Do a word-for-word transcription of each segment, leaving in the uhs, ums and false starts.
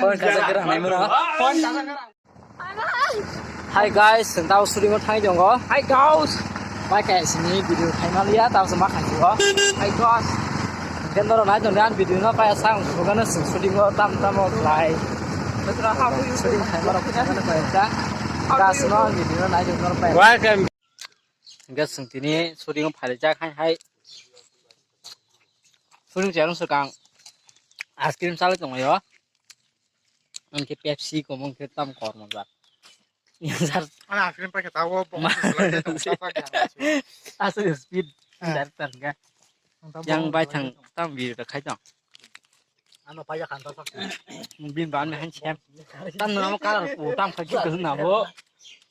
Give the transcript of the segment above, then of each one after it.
Phone kaisa kwrang nai mano. Hi guys, chwng tao shooting o thangwi tongo. Hi guys. Bai kaya sini video khai maliya, tao se ma khai tongo. Hi guys. Ken doro nai tongo, an video no kaya sang sugana sing shooting o tam tam o khlai. Shooting khai maro kisa na kaya ta. Das no video no nai tongo noro kaya. Welcome. Guys, chwng tini shooting o phai jak hai hai. Shooting channel swkang ice cream salai tongo yo. Ang khe Pepsi komo khe tam kor mo jak. Yang sar. Ana ice cream packet awo bo. Asal speed. Dar tar ga. Yang bai thang tam bi da khai tong. Ano paya khan ta sak. Bin ban me han chem. Tam na mo kar ko tam khai ki na bo.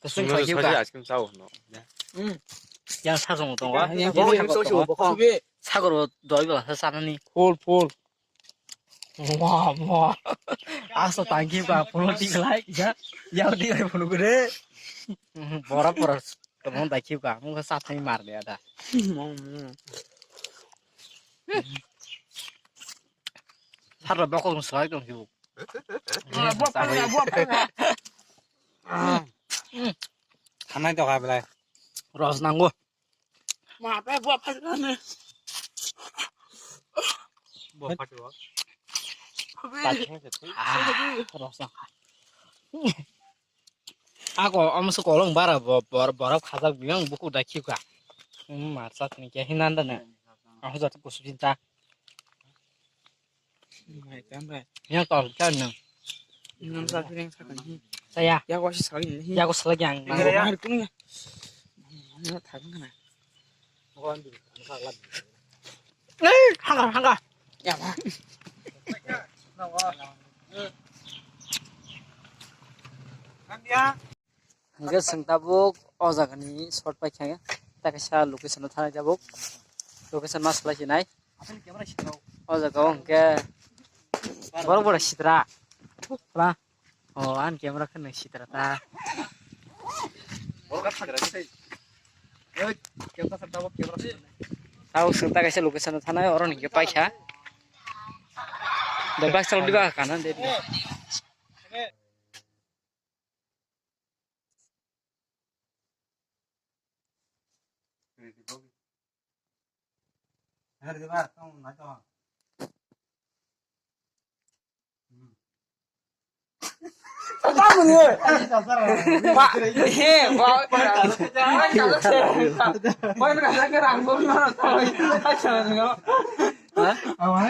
Kasung khai ki ka. Ice cream sao no. Yang sa song tong wa. Yang bo so so bo ko. Sagor doi bela sa sanani. Full full. Wah, wah. Asa tangki ba, phono tik lai, ya. Ya, tik lai phono gede. Bora, bora. Tamo dai ki ba, mo sa thai mar de ada. Sar lo bokong sai tong ki. Khanai to ka belai. Ros nango. Ma, pe buat phai na ne. Buat phai wa. Abi. Ah, rosna. Ako, am su kolong bara bo-, bor-, borok khajak biyang buku da khiuka. Hmm, marsa tini kya hinanda ne. Aku jatuh kusubinta. Yang tol kan nang. Nang sa pireng sa kan hi. Saya. Ya ko si sali ni. Ya ko sala yang. Ya ko hari kuno ya. Ya thang kana. Eh, hanga hanga. Ya ma. Kan dia. Hingke chwng tabuk o jaga ni shot pai khe ta kaisa location o thanai tabuk location ma swlai sinai o jaga o hingke borok borok sitra pla o ani camera khe nang sitra ta tabuk chwng ta kaisa location o thanai oro ni hingke paikha da bike chalok diba kana de.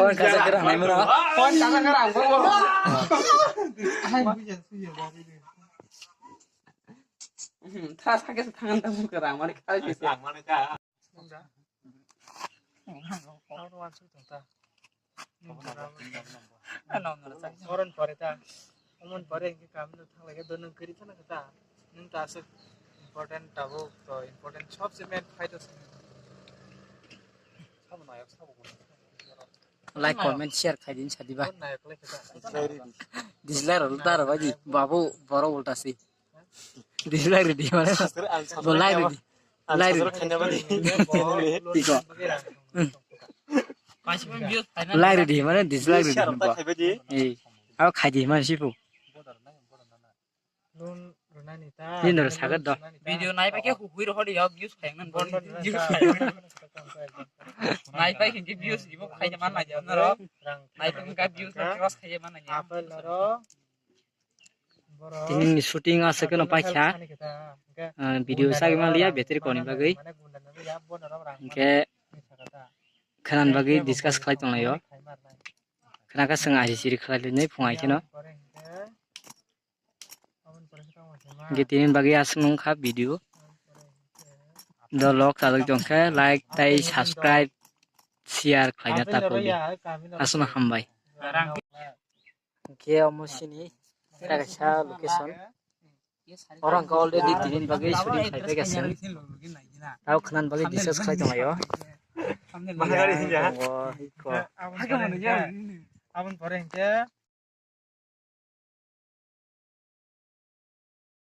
Phone kaisa kwrang nai mano. Phone kaisa kwrang bo. Hmm, tha thake se thangan ta bukara mani khai se. Oron pore ta. Oman pore hingke kamino thanglai khe dono kwrwi thana khe ta. Nwng ta aswk important tabuk to important sobse main fight o. Sabo nayok sabo. Like, comment, share khai din sadi ba. Nayok le khe ta. Dislike rok dar bai di. Babu borok ulta si. Dislike ridi mane. Bo like ridi. Like ridi. Tiko. Like ridi mane dislike ridi. Eh. Abo khai di mane sipu. Nini doro sagat do. Video nai pai khe hui rohor ya views khai nang. Nai pai khe views ibo khai man nai ya noro. Nai pai khe views na cross khai man nai ya. Tini ni shooting aswk no paikha. Ah, video sagwi manliya battery koni bagwi. Hingke khwnani bagwi discuss khlai tonglaio. Khwnakha chwng aji chiri khlai lainai phung ai kheno. Hingke tini bagwi aswk nungkha video. Dolok chajak tongkhe like tai subscribe share khlaina ta pogdi. Aswkno hambai. Hingke omo sini kaisa location. Oro hingke already tini bagwi shooting khlai paikha chwng. Tao khwnani bagwi discuss khlai tonglaio. Tongo, iko. Aboni pore hingke